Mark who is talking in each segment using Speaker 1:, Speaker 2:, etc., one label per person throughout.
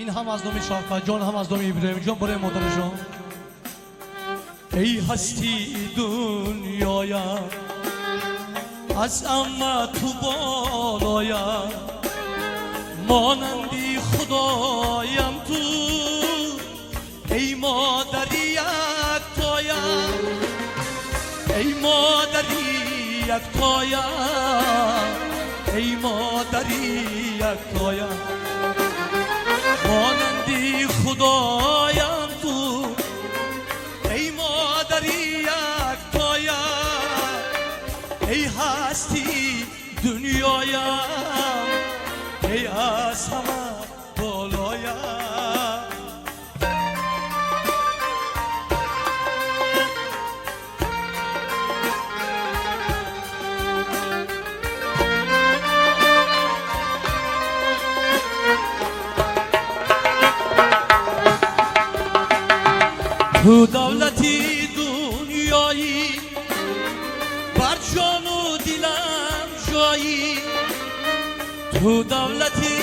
Speaker 1: Ин ҳам аз номи Шавкатҷон, ҳам аз номи Иброҳимҷон барои модарашон. Эй ҳастии дунёям, аз ҳама ту болоям, монанди Худоям ту, эй модари яктоям, эй модари яктоям, эй модари яктоям, монанди Худоям ту, эй модари яктоям, эй ҳастии дунёям, эй аз ҳама болоям. Ту давлати дунёӣ, бар ҷону дилам ҷоӣ, ту давлати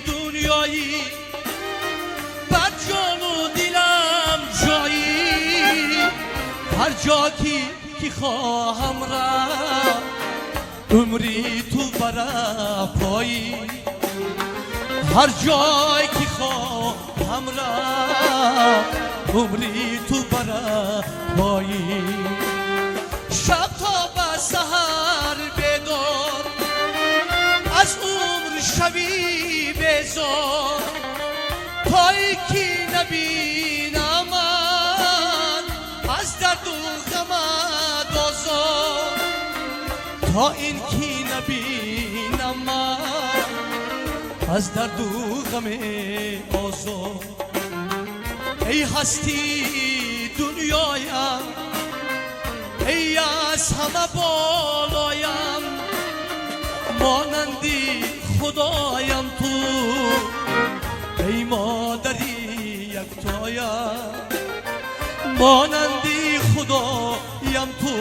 Speaker 1: дунёӣ, бар ҷону дилам ҷоӣ, ҳар ҷо ки хоҳам рафт, умри ту барапоӣ, ҳар ҷой ки хоҳам рафт, умри ту барапоӣ. Шаб то ба саҳар бедор, аз умр шавӣ безор, то ки набинамат аз дарду ғамат озор, то ин ки набинамат аз дарду ғаме озор. Эй ҳастии дунёям, эй аз ҳама болоям, монанди Худоям ту, эй модари яктоям, монанди Худоям ту,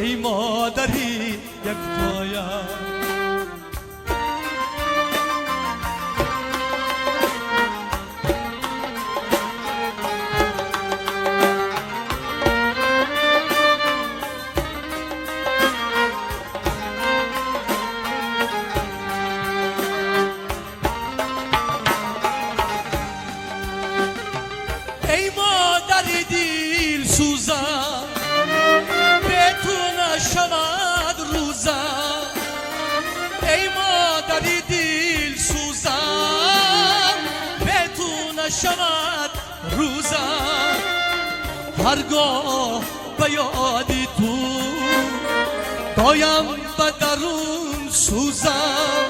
Speaker 1: эй модари яктоям. Эй модари дилсӯзам, бе ту нашавад рӯзам, эй модари дилсӯзам, бе ту нашавад рӯзам, ҳаргоҳ ба ёди ту доям ба дарун сӯзам,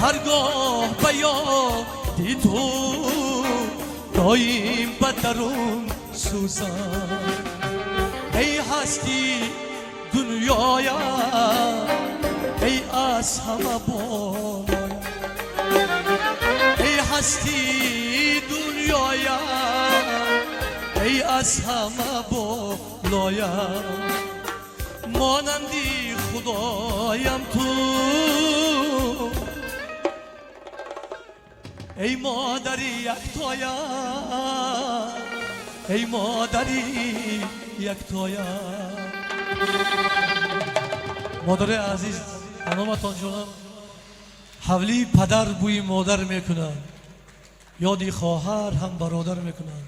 Speaker 1: ҳаргоҳ ба ёди ту доим ба дарун сӯзам. Эй ҳастии дунёям, эй аз ҳама болоям, эй ҳастии дунёям, эй аз ҳама болоям, монанди Худоям ту, эй модари яктоям, эй модари яктоям. Модари азиз, аноматон ҷонам, ҳавлии падар бӯи модар мекунад, ёди хоҳар ҳам бародар мекунад.